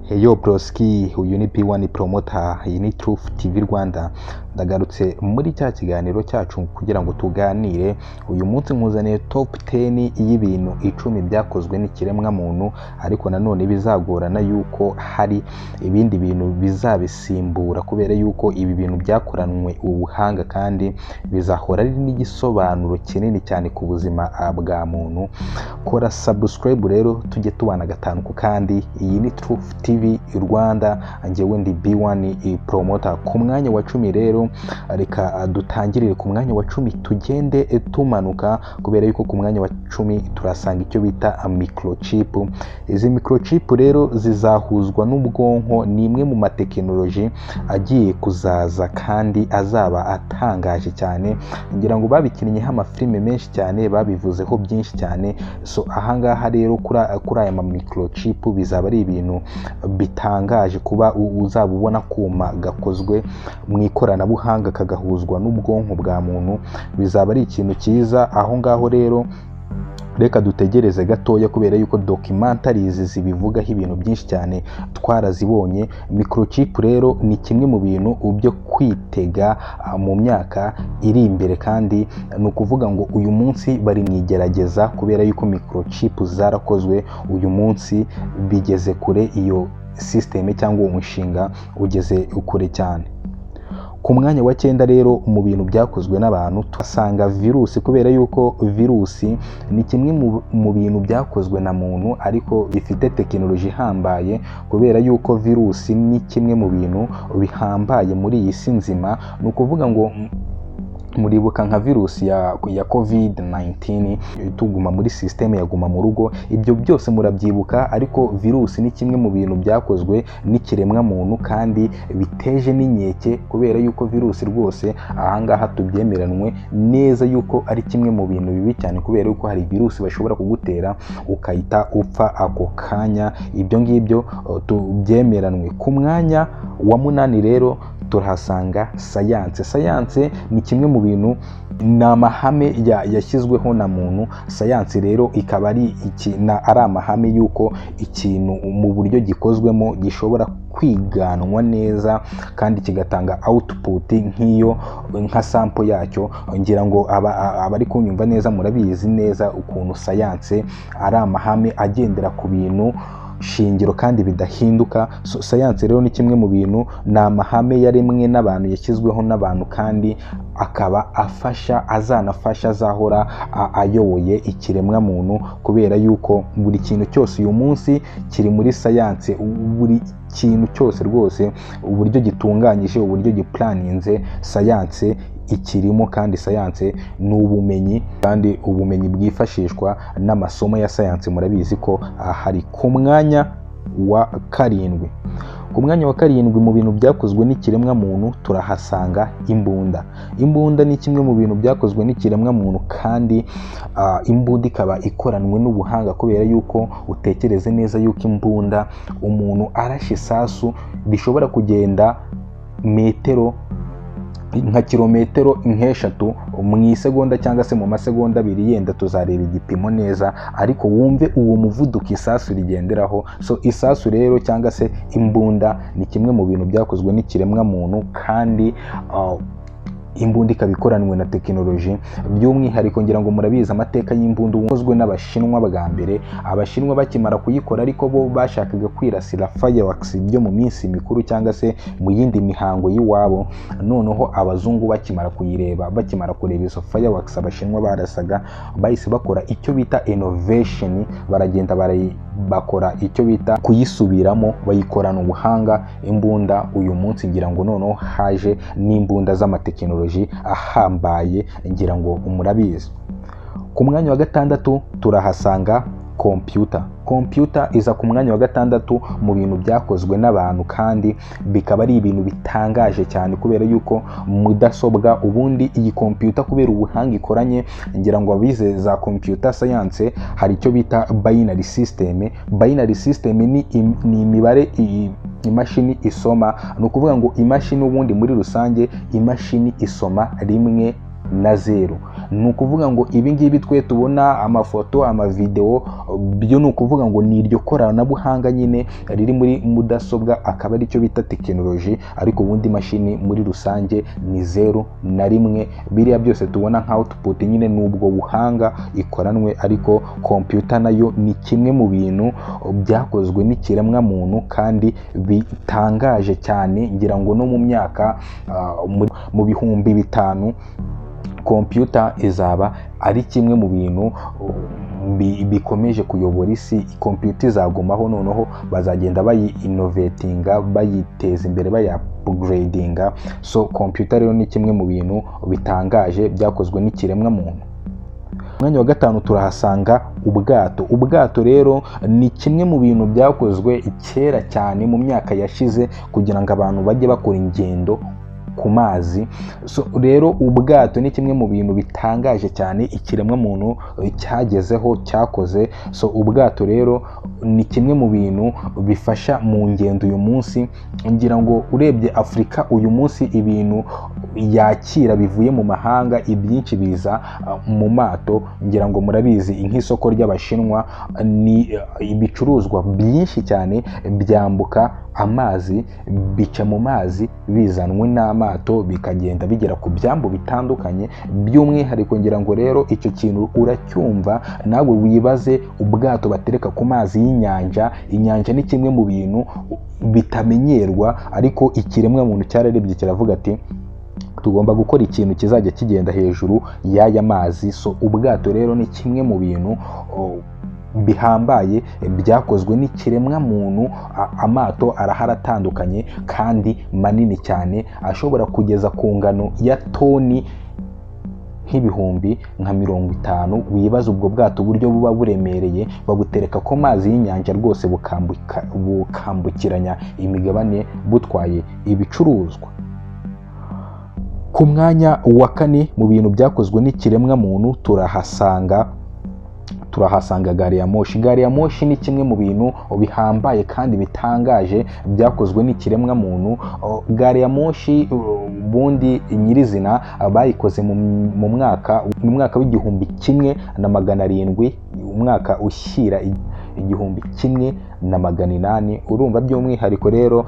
Heyo broski, uyu ni P1 Promoter, iyi ni Truth TV Rwanda. Ndagarutse muri cya kiganiro cyacu kugira ngo tuganire. Uyu munsi nkuzaniye top 10 y'ibintu 10 byakozwe n'ikiremwa muntu, ariko nanone bizagorana yuko hari ibindi bintu bizabisimbura, kubera yuko ibi bintu byakoranwe ubuhanga kandi bizahora ari n'igisobanuro kinini cyane ku buzima bwa muntu. Kora subscribe rero tujye tubana gatanu ku kandi. Iyi ni Truth TV Rwanda, njyewe ndi B1 Promoter. Ku mwanya wa 10 rero, reka dutangirire ku mwanya wa 10 tugende tumanuka, kubera yuko ku mwanya wa 10 turasanga icyo bita microchip. Izi microchip rero zizahuzwa n'ubwonko, ni imwe mu matekinoloji agiye kuzaza kandi azaba atangaje cyane. Ngira ngo babikinnyeho amafilime menshi cyane, babivuzeho byinshi cyane. So ahangaha rero kuri aya ma microchip bizaba ari ibintu bitangaje kuba uzaba ubona akuma gakozwe mu ikoranabuhanga kagahuzwa n'ubwonko bwa muntu, bizaba ari ikintu cyiza. Aho ngaho rero reka dutegereze gatoya, kubera yuko documentaries zibivugaho ibintu byinshi cyane twarazibonye. Microchip rero ni kimwe mu bintu byo kwitega mu myaka iri imbere, kandi ni ukuvuga ngo uyu munsi bari mu igerageza, kubera yuko microchip zarakozwe, uyu munsi bigeze kure, iyo system cyangwa uwo mushinga ugeze kure cyane. Ku mwanya wa 9 rero, mu bintu byakozwe n'abantu tuhasanga virusi, kubera yuko virusi ni kimwe mu bintu byakozwe na muntu ariko bifite tekinoloji ihambaye, kubera yuko virusi ni kimwe mu bintu bihambaye muri iyi si nzima. Ni ukuvuga ngo muribuka nka virusi ya COVID 19, tuguma muri système ya guma mu rugo, ibyo byose murabyibuka. Ariko virusi ni kimwe mu bintu byakozwe n'ikiremwa muntu kandi biteje n'inkeke, kubera yuko virusi rwose ahangaha tubyemeranwe neza yuko ari kimwe mu bintu bibi cyane, kubera yuko hari virusi bashobora kugutera ukahita upfa ako kanya. Ibyo ngibyo tubyemeranwe. Ku mwanya wa 8 rero turahasanga sayanse. Sayanse ni kimwe mu bintu, ni amahame yashyizweho na muntu. Sayanse rero ikaba ari amahame y'uko ikintu mu buryo gikozwemo gishobora kwiganwa neza kandi kigatanga output nk'iyo, nka sample yacyo. Ngira ngo abari kunyumva neza murabizi neza ukuntu sayanse ari amahame agendera ku bintu shingiro kandi bidahinduka. So, sayanse rero ni kimwe mu bintu, ni amahame yaremwe n'abantu, yashyizweho n'abantu, kandi akaba afasha, azanafasha, azahora ayoboye ikiremwa muntu, kubera yuko buri kintu cyose uyu munsi kiri muri sayanse. Buri kintu cyose rwose, uburyo gitunganyije, uburyo giplaninze, sayanse ikirimo. Kandi sayanse ni ubumenyi, kandi ubumenyi bwifashishwa n'amasomo ya sayanse murabizi ko ahari. Ku mwanya wa 7, ku mwanya wa 7 mu bintu byakozwe n'ikiremwa muntu turahasanga imbunda. Imbunda ni kimwe mu bintu byakozwe n'ikiremwa muntu, kandi imbunda ikaba ikoranwe n'ubuhanga, kubera yuko utekereze neza yuko imbunda umuntu arashe isasu rishobora kugenda metero nka kilometero nk'eshatu mu isegonda cyangwa se mu masegonda 2, yenda tuzareba igipimo neza, ariko wumve uwo muvuduko isasu rigenderaho. So isasu rero cyangwa se imbunda ni kimwe mu bintu byakozwe n'ikiremwa muntu, kandi imbunda ikaba ikoranwe na tekinoloji by'umwihariko. Ngira ngo murabizi amateka y'imbunda ukozwe n'Abashinwa bwa mbere. Abashinwa bakimara kuyikora, ariko bo bashakaga kwirasira fireworks byo mu minsi mikuru cyangwa se mu yindi mihango y'iwabo. Noneho abazungu bakimara kuyireba, bakimara kureba izo fireworks Abashinwa barasaga, bahise bakora icyo bita innovation, baragenda bakora icyo bita kuyisubiramo, bayikorana ubuhanga. Imbunda uyu munsi ngira ngo noneho haje n'imbunda z'amatekinoloji ahambaye, ngira ngo murabizi. Ku mwanya wa 6 turahasanga computer. Computer iza ku mwanya wa 6 mu bintu byakozwe n'abantu, kandi bikaba ari ibintu bitangaje cyane, kubera yuko mudasobwa ubundi iyi computer kubera ubuhanga ikoranye, ngira ngo abize za computer science hari icyo bita binary system. Binary system ni imibare imashini isoma. Ni ukuvuga ngo imashini ubundi muri rusange imashini isoma rimwe na 0. Ni ukuvuga ngo ibi ngibi twe tubona, amafoto, amavidewo, byo ni ukuvuga ngo ni iryo koranabuhanga nyine riri muri mudasobwa, akaba aricyo bita tekinoloji. Ariko ubundi imashini muri rusange ni 0 na 1. Biriya byose tubona nka output nyine ni ubwo buhanga ikoranwe. Ariko kompiyuta nayo ni kimwe mu bintu byakozwe n'ikiremwamuntu kandi bitangaje cyane. Ngira ngo no mu myaka mu 5000, kompiyuta izaba ari kimwe mu bintu bikomeje kuyobora isi. Kompiyuta izagumaho, noneho bazagenda bayi-innovatinga, bayiteza imbere, bayi-upgradinga. So kompiyuta rero ni kimwe mu bintu bitangaje byakozwe n'ikiremwamuntu. Umwanya wa 5 turahasanga ubwato. Ubwato rero ni kimwe mu bintu byakozwe kera cyane mu myaka yashize kugira ngo abantu bajye bakora ingendo ku mazi. So rero ubwato ni kimwe mu bintu bitangaje cyane ikiremwamuntu cyagezeho, cyakoze. So ubwato rero ni kimwe mu bintu bifasha mu ngendo uyu munsi. Ngira ngo urebye Afurika uyu munsi, ibintu yakira bivuye mu mahanga ibyinshi biza mu mato. Ngira ngo murabizi, nk'isoko ry'Abashinwa ni ibicuruzwa byinshi cyane byambuka amazi, bica mu mazi bizanwe n'amato, bikagenda bigera ku byambu bitandukanye. By'umwihariko ngira ngo rero icyo kintu uracyumva nawe, wibaze ubwato batereka ku mazi y'inyanja. Inyanja ni kimwe mu bintu bitamenyerwa, ariko ikiremwamuntu cyararebye kiravuga ati tugomba gukora ikintu kizajya kigenda hejuru y'aya mazi. So ubwato rero ni kimwe mu bintu bihambaye byakozwe n'ikiremwamuntu. Amato arahari atandukanye kandi manini cyane, ashobora kugeza ku ngano ya toni nk'ibihumbi nka 50. Wibaza ubwo bwato uburyo buba buremereye, babutereka ku mazi y'inyanja rwose, bukambukiranya imigabane butwaye ibicuruzwa. Ku mwanya wa 4 mu bintu byakozwe n'ikiremwamuntu turahasanga gari ya moshi. Gari ya moshi ni kimwe mu bintu bihambaye kandi bitangaje byakozwe n'ikiremwamuntu. Gari ya moshi ubundi nyirizina bayikoze mu mwaka w'1700, umwaka ushyira 1800. Urumva by'umwihariko rero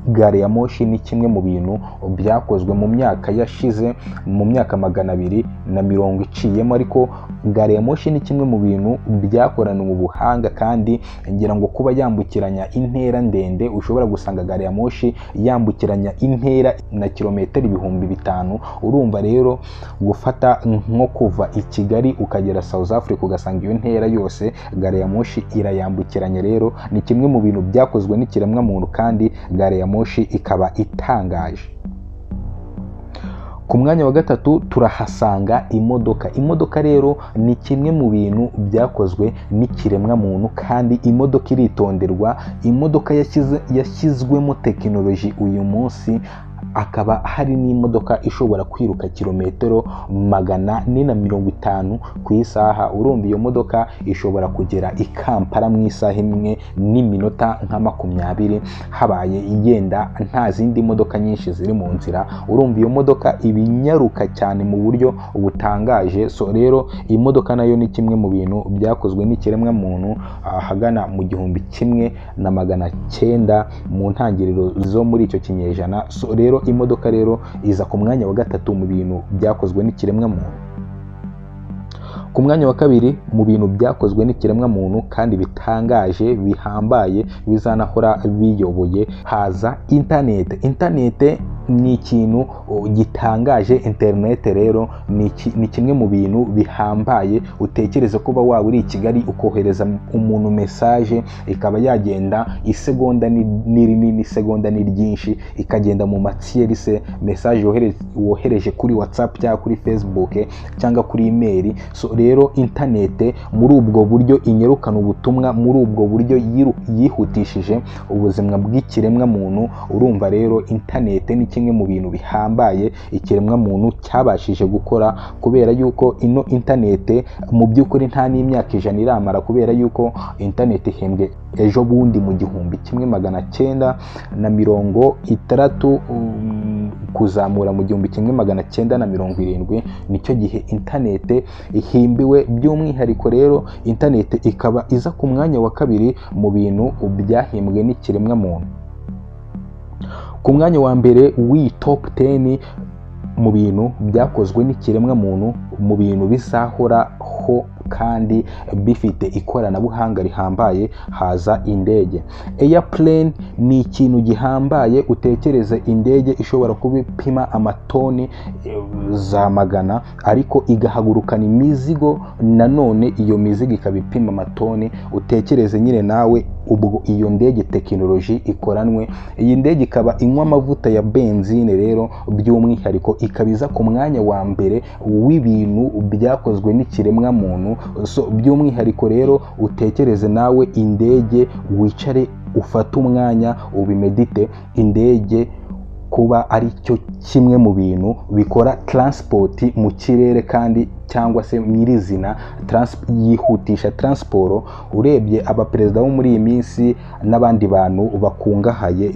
gari ya moshi ni kimwe mu bintu byakozwe mu myaka yashize, mu myaka 250 iciyemo. Ariko gari ya moshi ni kimwe mu bintu byakoranwe ubuhanga, kandi ngira ngo kuba yambukiranya intera ndende, ushobora gusanga gari ya moshi yambukiranya intera na kilometero 5000. Urumva rero gufata nko kuva i Kigali ukagera South Africa, ugasanga iyo ntera yose gari ya moshi irayambukiranya. Rero ni kimwe mu bintu byakozwe n'ikiremwamuntu, kandi gari ya moshi ikaba itangaje. Ku mwanya wa 3 turahasanga imodoka. Imodoka rero ni kimwe mu bintu byakozwe n'ikiremwamuntu, kandi imodoka iritonderwa. Imodoka yashyizwemo tekinoloji uyu munsi, akaba hari n'imodoka ishobora kwiruka kilometero 450 ku isaha. Urumva iyo modoka ishobora kugera i Kampala mu isaha imwe n'iminota nka 20, habaye igenda nta zindi modoka nyinshi ziri mu nzira. Urumva iyo modoka ibinyaruka cyane mu buryo butangaje. So rero imodoka nayo ni kimwe mu bintu byakozwe n'ikiremwamuntu ahagana mu 1900, mu ntangiriro zo muri icyo kinyejana. So rero imodoka rero iza ku mwanya wa 3 mu bintu byakozwe n'ikiremwamuntu. Ku mwanya wa 2 mu bintu byakozwe n'ikiremwamuntu kandi bitangaje, bihambaye, bizanahora biyoboye, haza interinete. Interinete ni ikintu gitangaje. Interinete rero ni kimwe mu bintu bihambaye. Utekereze kuba waba uri i Kigali ukohereza umuntu message, ikaba yagenda isegonda ni rinini, isegonda ni ryinshi, ikagenda mu matiyeri message wohereje kuri WhatsApp cyangwa kuri Facebook cyangwa kuri email. So rero interinete muri ubwo buryo inyerukana ubutumwa, muri ubwo buryo yihutishije ubuzima bw'ikiremwamuntu. Urumva rero interinete ni kimwe mu bintu bihambaye ikiremwamuntu cyabashije gukora, kubera yuko ino interinete mu by'ukuri nta n'imyaka 100 iramara, kubera yuko interinete ihembwe ejo bundi mu 1960. kuzamura mu 1970, nicyo gihe interinete ihimbiwe. By'umwihariko rero interinete ikaba iza ku mwanya wa kabiri mu bintu byahimbwe n'ikiremwamuntu. Ku mwanya wa mbere w'iyi top 10 mu bintu byakozwe n'ikiremwamuntu, mu bintu bizahoraho kandi bifite ikoranabuhanga rihambaye, haza indege. Airplane ni ikintu gihambaye. Utekereze indege ishobora kuba ipima amatoni za magana, ariko igahagurukana imizigo, nanone iyo mizigo ikaba ipima amatoni. Utekereze nyine nawe ubwo iyo ndege tekinoloji ikoranwe. Iyi ndege ikaba inywa amavuta ya benzine. Rero by'umwihariko ikaba iza ku mwanya wa mbere w'ibintu byakozwe n'ikiremwamuntu. So by'umwihariko rero utekereze nawe indege, wicare ufate umwanya ubimedite, indege kuba ari cyo kimwe mu bintu bikora transport mu kirere kandi cyangwa se nyirizina yihutisha transport. Urebye abaperezida bo muri iyi minsi n'abandi bantu bakungahaye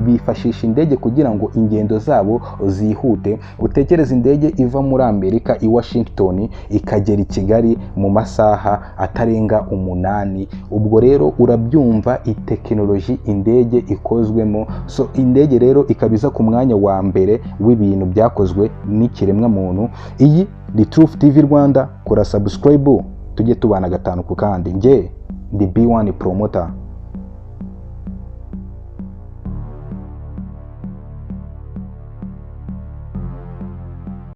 bifashisha indege kugira ngo ingendo zabo zihute. Utekereze indege iva muri Amerika i Washington ikagera i Kigali mu masaha atarenga 8. Ubwo rero urabyumva itekinoloji indege ikozwemo. So indege rero ikaba iza ku mwanya wa mbere w'ibintu byakozwe n'ikiremwamuntu. Iyi ni Truth TV Rwanda, kora subscribe tujye tubana gatanu ku kandi. Njye ndi B1 Promoter.